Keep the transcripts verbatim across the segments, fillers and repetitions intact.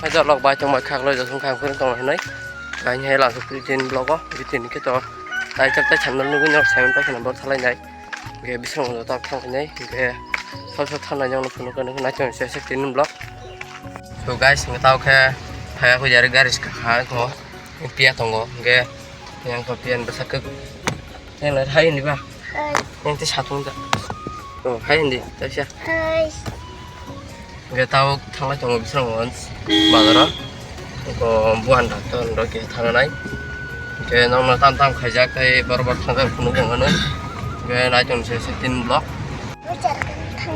Hajar lok bai tong bai khak loi jasung khang khe tong hinai. Bai hai la suk tin blogo, tin khe to. Tai tak tai channel nugui nok seven paikhe na bor thalai nai. Ge bisong do tak thang hinai. Ge sal sal thang nai jong phunu khe nai chong se se tin blog. So guys, ngi tao khe phaya ko jari gari ska kha ko. Pia tongo ge yang ko pian basa kek. Yang lai hai ni ba. Hai. Yang te satung da. Oh, hai hindi. Taisa. Hai. Ge tao thanglai tongo bisrang on bazaro. Ko buan da to ndo ke thangnai. Ge nong no tam tam khaijak tai bor bor thangjak phunu ko ngano. Ge nai tong se se tin block.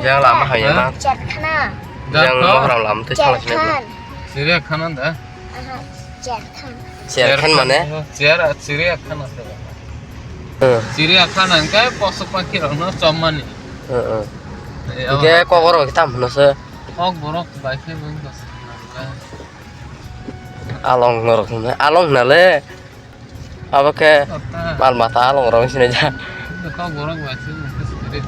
Yang lama hai ma. Jar khana. Yang mohram lam te thanglai sini. Siri khana da. Aha, Jar khana. Jar khan mane? Jar, Chiriya khana se. Hmm. Chiriya khana hwnkhe poso pakhirokno chomani. Hmm, hmm. Hwnkhe kokborok tam hwno se. Kokborok bai khe bo along norok hwnna, along hwnna le. Abo khe mal mata along rok sinai ja. Kokborok bai khe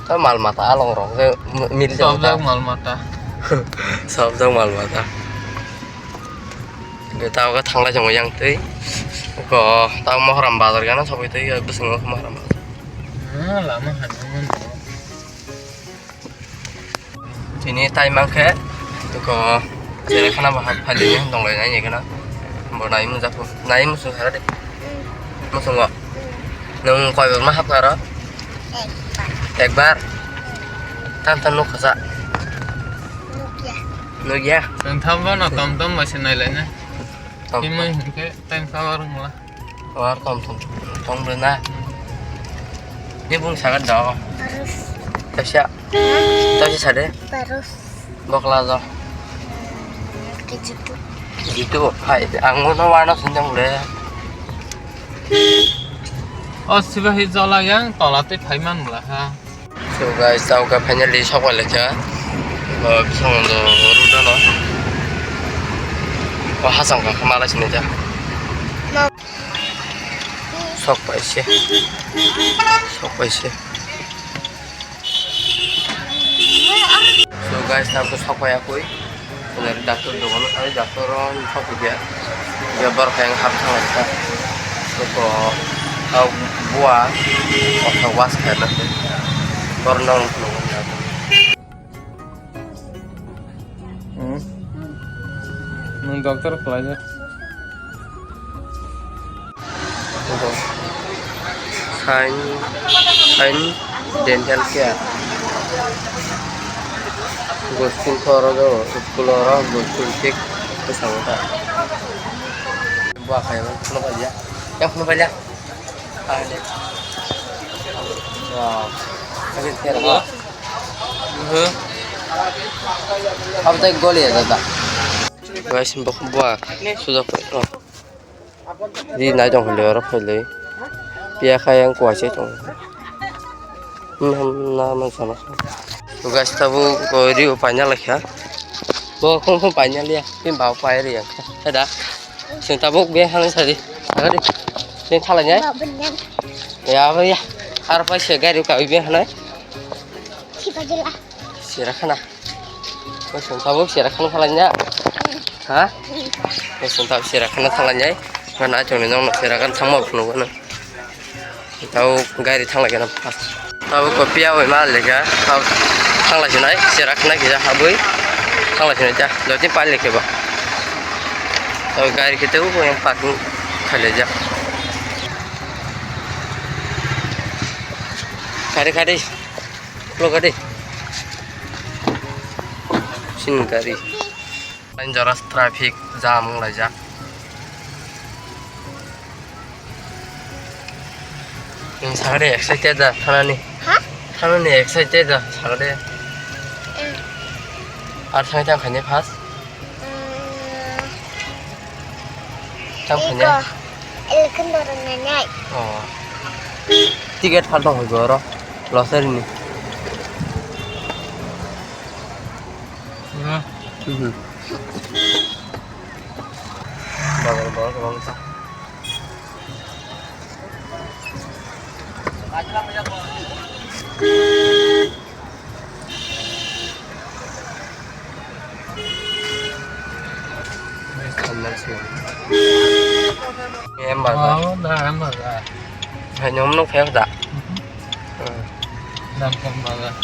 to mal mata along rok khe mil ja. Sobjak mal mata. Sobjak mal mata. Tao khe thanglai tongo yang twi. Ko tao Mohram bazar gana sogwi twi bwskango Mohram bazar. Ah, lama hai. Tini tai mang khe ko jera khana bahar phali donglai nai gana. Bo nai mujak nai musung hara de. Musungo. Nung koi ma hap karo? Ekbar. Tan tan nuk khasa. Nukya. Nukya. Nung thambo no tom tom ma se nai lai na. Tom. Himai hingke time cover ngla. Or tom tom tom bre na. Ni bung sagat do. Barus. Tapsa. Tapsa sade. Barus. Bokla do. Kejitu. Kejitu. Hai, ang no wano sinjang le. O sibahi jola yang tola te phaiman mula ha. So guys, tao khe finally sok pai laikha. O bisong do road no. O hasang kha mala sini ja. Sok pai se. Sok pai se. So guys, tao khe sok pai akui. Doctor dogan o thangwi doctor o thok ya. Ya bar khe ang hap thang ta. Ko au bua o thok was khe na. Tor nong nong ya. Hmm. Nung doctor khlai ya. Sain, sain dental care. Go school khe oro do, school oro go school tik bwskango ta. Bua khaio, phone palia. Yang phone palia. Ah, de. Wow. Habis care ba. Abo tei goli ya dada. Guys, bua sudah. Ri nai tong hwnli oro phailwi. Piya kha yang kuaise tong. Hmm, na man sana. Guys, tabuk ri o paina laikha. Bo khong khong paina liya. Pin ba pai ri yang. Ada. Sing tabuk be hang sari. Sari. Sing thala nyai. Ya ba ya. Ar pai se gari ka be hanai. Sira khana. Bosong tabuk sira khana thalanya. Ha? Bosong tabuk sira khana thalanya. Khana chongni nong sira kan thangma phunu gana. Tau gari thanglai gana. Tau ko piya oi ma lega. Tau thanglai sinai sira khana kija habui. Thanglai sinai ja. Joti pal leke ba. Tau gari kete u yang parking khalai ja. Kari kari. Lo gari. Sin gari. Dangerous traffic jam wnglaijak. Nwng sakde excited da thanani? Ha? Thanani excited da sakde? Eh. Ar thangwi tang khaini first? Tam khanya? Iko, election dorong nanai. Oh. Ticket phalto hoi go oro. Losari ni. Ura. Mhm. Bagal bagal bagal ta. Em bazar. Oh, da, em bazar. Hai, nyom nuk phek da. Mhm. Hmm. Dam khem bazar.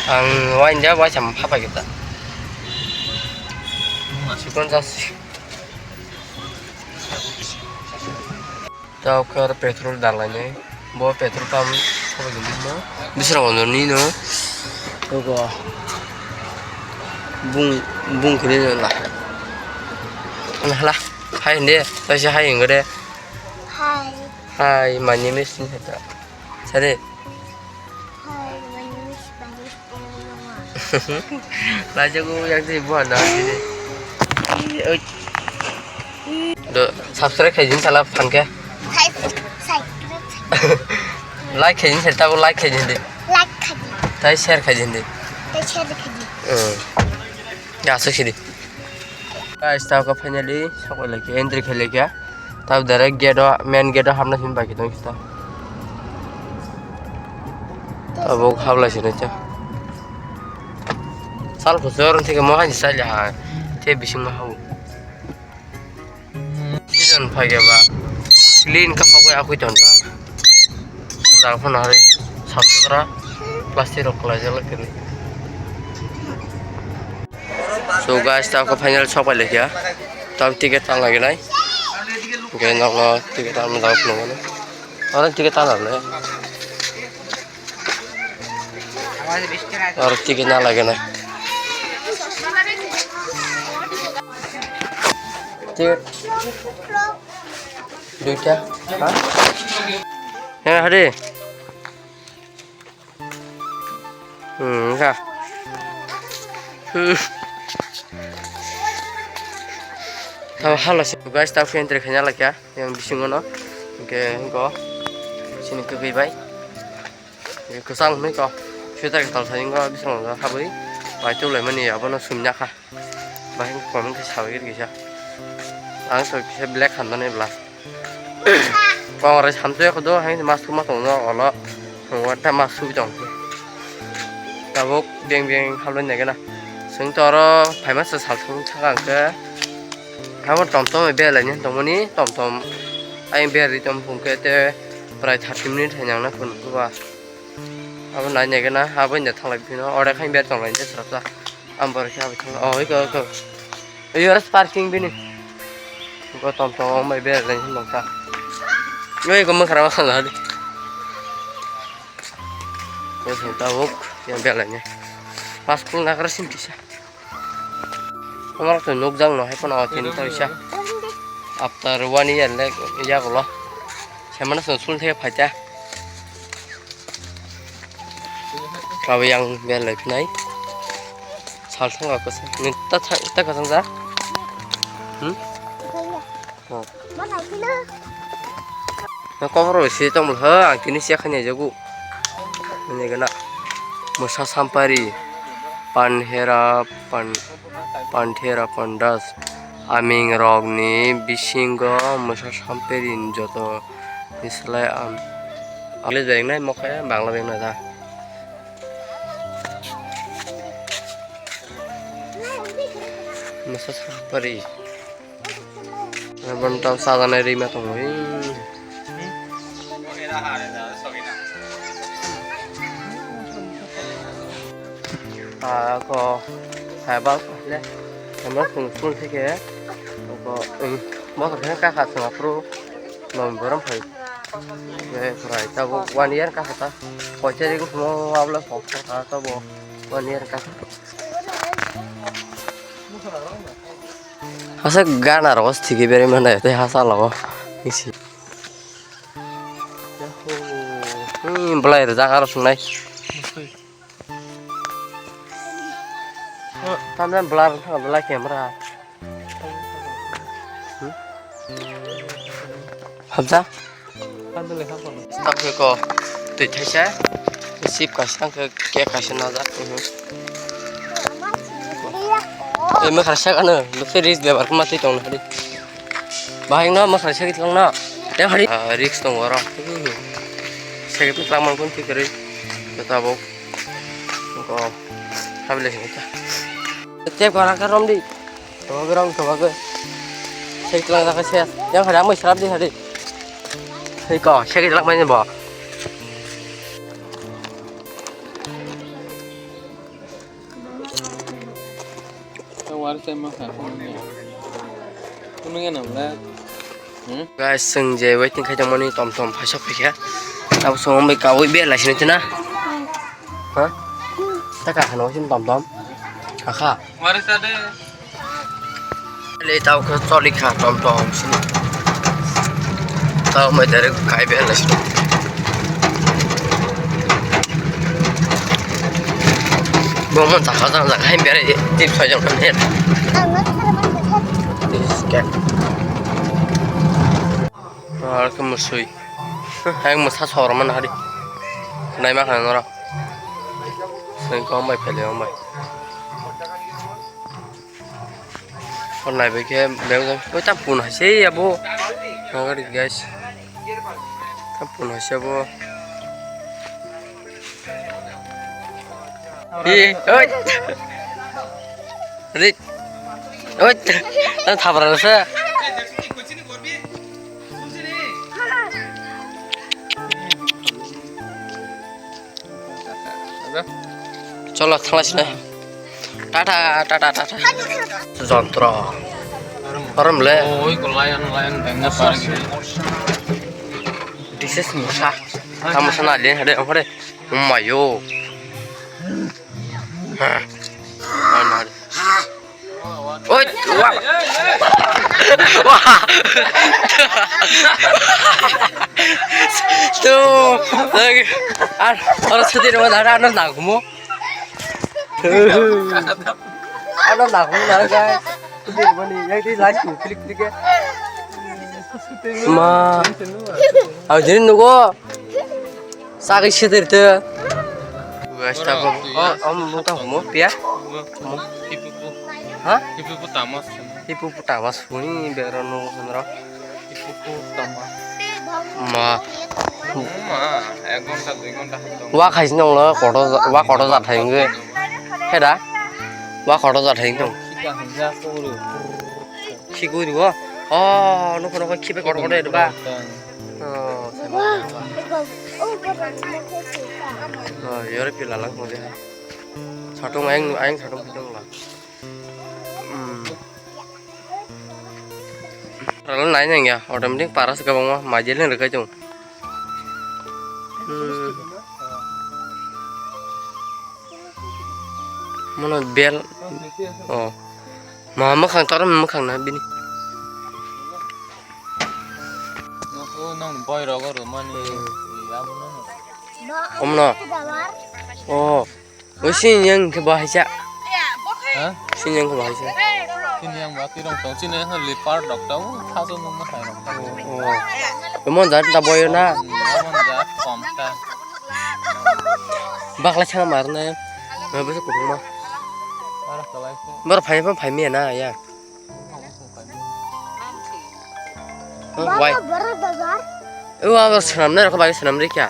Ang wain ja, wai sam phapa kita. Sikon jas. Tao khe oro petrol dalainai. Bo petrol pump bisrang ni no. Ego. Bung, bung kini no la. Hala. Hai hindi. Taisa hai ingre. Hi. Hi, my name is Nihita. Sare. Hi, my name is Bangladesh. Lajago yang sini buat dah sini. Oi. Do subscribe khai din sala phan khe. Subscribe. Like khai din sala, like khai din di. Like khai din. Tai share khai din di. Tai share khai din. Hmm. Ya, aswk sidi. Guys, tao khe finally sokoi lai khe, entry khai lai khe. Tao direct gate o, main gate o hamna simi baki tong khe ta. Abo habla sini cha. Sal khusor thike mo han sal ha. Te bising ma hau. Season phai khe ba clean kha hokhe akui ton ta. Jang phano hai sap sukra plastic rok kwlai jak lai khe. So guys, tao khe final sok pai lai kha. Tao ticket tan lagi nai. Hingke nogo ticket tan mo dago phunukgo. Oro ticket tan le. Oro ticket na lagi nai. Ticket. Duita. Ha? He, hari. Hmm, ka. Hmm. Tao hala se guys, tao khe entry khaina laikha yang bisingo no. Hingke go sini kwbwi bai. Hingke kwchang hwnwi ko sweater kwtal sai wngkha bisingo habwi bai tubulaimani abono sumya kha. Bahai comment khe sabai kisa. Ang soi kisa black khamnani bla. Kong rai samsoi kho do, hai mas thuma tong no olo. Wata mas sui tong. Tabuk beng beng hamlai nai gana. Sing toro phaima sa sal thung thang ang khe. Habo tom tom belai ni tongmani, tom tom. Ai beri tom phung khe te prai thirty minute hai nang na phun ba. Abo nai nai gana, abo nya thanglai phino, ore khai ber tong lai je srapsa. Ang borok khe abo thang, oh, iko, iko. Iyo, oro parking bini. Iko tom tom, oh, mai ber lai hin nang ta. Oi, iko mwkhra ma khang hadi. Oi, hin ta wok, yang ber lai ne. Pas kung nakra sim kisa. Amar to nukjak no hai kono tin ta bisa. After one year le yagulo. Semana sun sul the phaita. Kabo yang belai phnai. Sal thang ako se. Ni ta tha-, ta kasang ja? Hmm? Oh. Na kobor se tong bwlha, ang tini siya khani jagu. Ini gana. Musa sampari. Panhera pan-, Panthera pandas. Aming rok ni bisingo musa sampari ni joto. Islai am. English bai wngnai mokhe Bangla bai wngna da. Masa sapari. Aboni tamo sajana rima tongo. Ah, ko, hai bang, le, emang sung sung thike, ko, em, motor khe kakha sung aphuru, nom borom phai. Eh, prai, tabuk one year kakha ta, koicha ring sumo abla sok ta, tabuk one year kakha. Asa gana ro, thike beri mana, te hasa logo, isi. Hmm, belai rijak aro sungnai. Tanda blur wngkha belai camera. Hmm? Habja? Tanda lekha kono. Tangkhe ko twi thaisa. Sip kaisa tangkhe cake kaisa najak. Hmm. Twi mwkhra sak ano, lukhe ris bebar kuma twi tong nahadi. Bahai no mwkhra sak tong na. Te hari. Ah, risk tong oro. Hmm. Sak tong tang man kun twi kwrwi. Tabuk. Ko habile sini ta. Tep kora ka rom di. Tobagwi rom, tobagwi. Sek tlang da ka se. Yang hada mo srap di hadi. Sek ko, sek tlang mai bo. War se ma kha. Kunung ya nam la. Guys, chwng je waiting khai tongmani tom tom phaisa phaikha. Abo chwng bai kawi bela sini tina. Ha? Ta ka khano sin tom tom. Kha kha. Wari sa de. Le tau kha choli kha tom tom sini. Tau mai direct kai bela sini. Bo mon ta kha jang jang hai bere tip soi jang kan he. This cat. Ar khe mwswi. Hai mwsa sor man hari. Nai ma kha norok. Seng ko bai phele bai. Hor nai bai khe beng jang. Oi tam pun hai se abo. Nagari guys. Tam pun hai se abo. Ih, oi. Rik. Oi. Tang thabra rasa. Cholo, thangla sini. Tata, tata, tata. Jontro. Orom le. Oi, ko lion, lion, dengna pargi. This is Musa. Tamo sana le, hade, hade. Umayo. Ha. Oi, wah. Wah. Tuh. Ar, orang setir mana ada anak nak mo. Ano na hung na guys. Hindi mo ni, yang di live mo, klik klik ya. Ma. Aw, jadi nugo. Sagi sidir tu. Guys, tak mo. Oh, om mo tak mo pia. Mo. Hipupu. Ha? Hipupu tamas. Hipupu tamas puni bero nugo sendro. Ipuku tama. Ma. Ma, ek ghonta, dui ghonta hapdong. Wa khaisi nong lo, koto ja-, wa koto ja thai wngwi. Heda? Wa koto ja thai wngwi tong. Khika hwnja kuru. Khigwi rwo? Oh, nokho nokho khipe koto koto edba. Oh, oh, yore pila lang hwnde. Satung ayang, ayang satung pitong la. Hmm. Ralo nai nang ya, automatic para se kwbangma majel ni rwkhe chung. Hmm. Mono bel. Oh. Ma mwkhang tor mwkhang na bini. Nokho nang boy rogo rwmani. Hmm. Omno. Oh. O sini yang ke bahasa. Ha? Sini yang ke bahasa. Sini yang ba tirong tong, sini yang leopard dok tau, thaso nung ma hai rong. Oh. Emon jat ta boyo na. Emon jat kom ta. Bakla chang mar na. Ba bisa kutung ma. Ara kalai ko. Bar phai phai mi na ya. Wai. Baba, boro bazar. O abo swnamnai rok bai swnam rikya.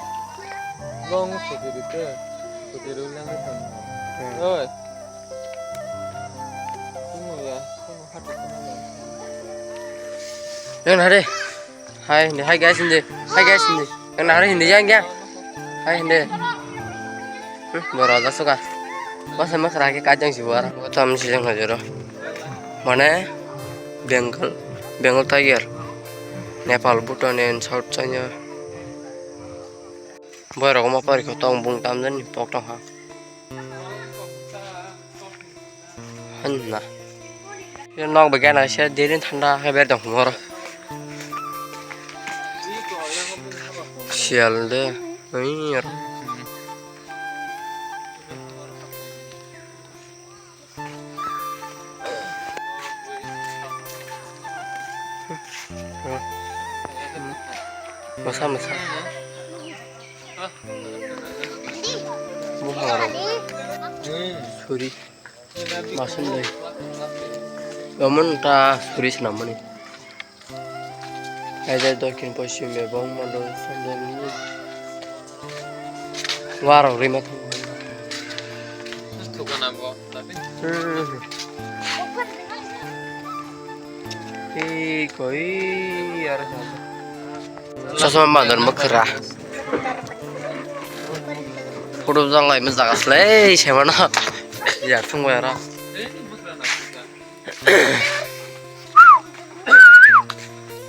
Long suti rite. Suti ruleng rite. Hmm. Oi. Kumu ya, kumu hati kumu ya. Yang hari. Hai, hindi, hai guys, hindi. Hai guys, hindi. Yang nari hindi yang ya. Hai, hindi. Hmm, boro aja suka. Masa mak ragi kajang si buar. Tam si jang hajoro. Mane Bengal, Bengal tiger. Nepal, Bhutan and South China. Boy rok ma pari ko tong bung tam den pok tong ha. Hanna. Yo nok begana se dirin thanda khe ber dong moro. Sial de. Oi, yor. Masa, masa. Buhar. Suri. Masuk deh. Kamu entah suri senamani. Hajar dokin posim ebong mandol sandal ini. Warok rima thang. Tukana bo, tapi. Hmm. Ei koi aro sa. Chosma bandar mwkhra. Photo jang lai ma jaga slai se mano. Ya thung bai aro.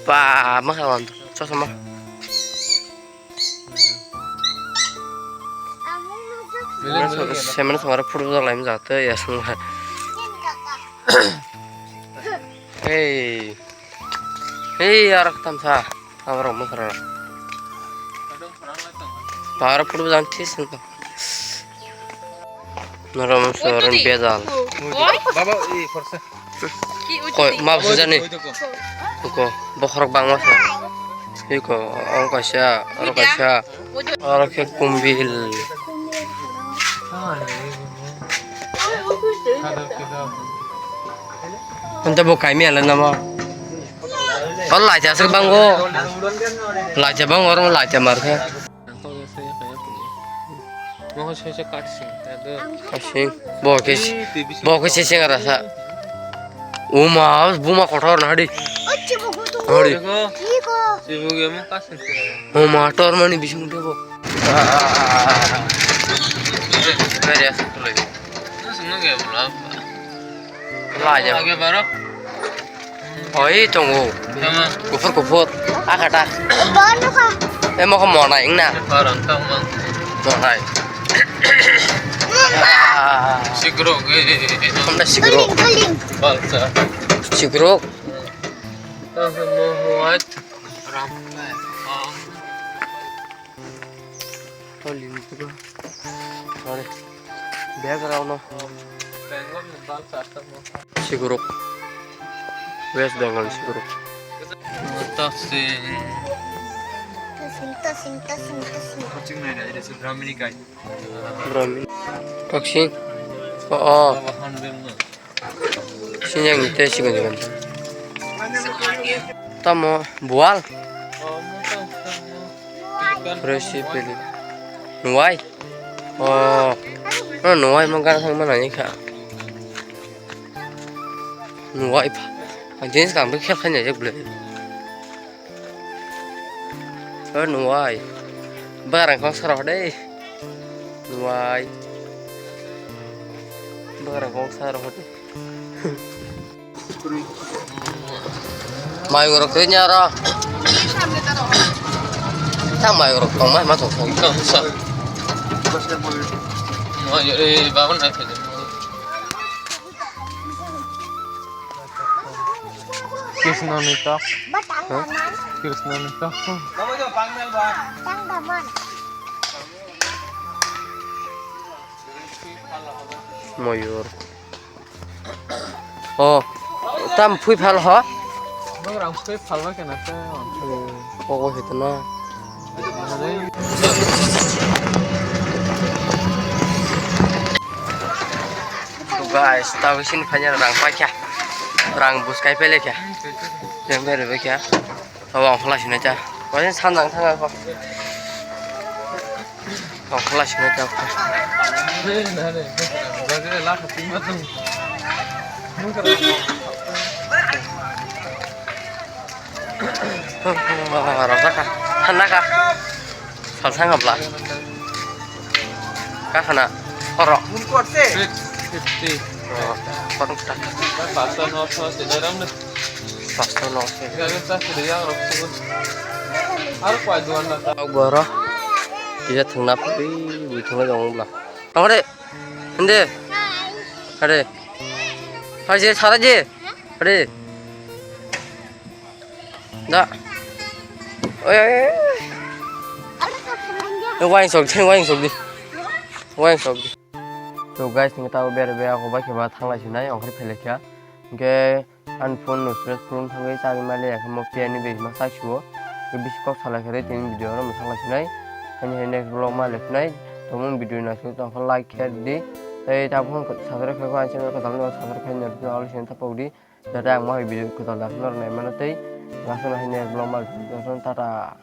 Ba ma khawan chosma. Semana songare photo jang lai ma jaga tei ya song. Hey. Hey, arak tamsa. Arak mukra. Para puru jang this nto. Norom soron bejal. Baba, i khorsa. Koi, ma bujani. Ko, bokhorok bangma sa. Iko, ang kaisa, aro kaisa. Aro khe kumbil. Ante bo kaimi ala nama. Ol lacha sik bango. Lacha bango, oro lacha mar khe. Kasing. Bo khe, bo khe seseng ara sa. Uma, buma kotor na hadi. Hadi. Uma, tor mani bising ude bo. Very asik. Laja. Oi, tongo. Kufur, kufur. Akata. Emo ko monai, ingna. Monai. Sigrok, eh, eh, eh, eh. Honda sigrok. Balsa. Sigrok. Tamo white. Rampai. Toli ni tuka. Are. Background no. Sigrok. West Bengal sigrok. Tasing. Tasing, tasing, tasing, tasing. Kuching nai nai, ide su Brahmini kai. Brahmin. Kaksing. Oh, oh. Sini yang itu sih kan. Tamo bual. Fresh pili. Nuai. Oh. No nuai mang kan sang mana ni kha. Nuai pa. Ang jenis kang bek khel khanya jek bele. Oh nuai. Barang kong sarah deh. Nuai. Barang kong sarah deh. Mayung rok twi nya ro. Tang mayung rok tong mai ma tong tong. Tong sa. Mayung, eh, babon na khe. Krishna ni tok. Hah? Krishna ni tok. Mayur. Oh, tam phui phal ho? Bang rang phui phal ba kena te. Hmm, pogo hitna. Guys, tawi sin phanya rang paikha. Rang buskai pele kha. Yang bere be kha. Tabo ang khlai sinai cha. Koi sanjang thang ako. Ang khlai sinai cha. Rasa ka. Hana ka. Salsa ngabla. Ka hana. Horo. Fifty. Oh, horo ka. Pasto no so se daram ne. Pasto no se. Ga ga sa se ya ro. Ar kwa duan na ta. Boro. Kisa thangna phi, bui thangna jong bla. Angre. Hinde. Are. Haje sara je. Are. Da. Oi, oi, oi. Wine sok, wine sok di. Wine sok di. So guys, nini tabo bere be ako bai khe ba thanglai sinai, ongkhor phelai kha. Hingke ani phone no stress phone thangwi chagwi mali ya khe mo piyani be ma chak suo. Bisi kok salai khe tini video oro mwthang lai sinai. Hani hani next vlog ma le phnai. Tamo video na suk tong like khe di. Tei ta phone subscribe khe ko ani channel ko tamo subscribe khe ni video alo sin thapok di. Jate ang ma video kwtal da phano nai mano tei. Ngasano hai next vlog ma le phnai. Tata.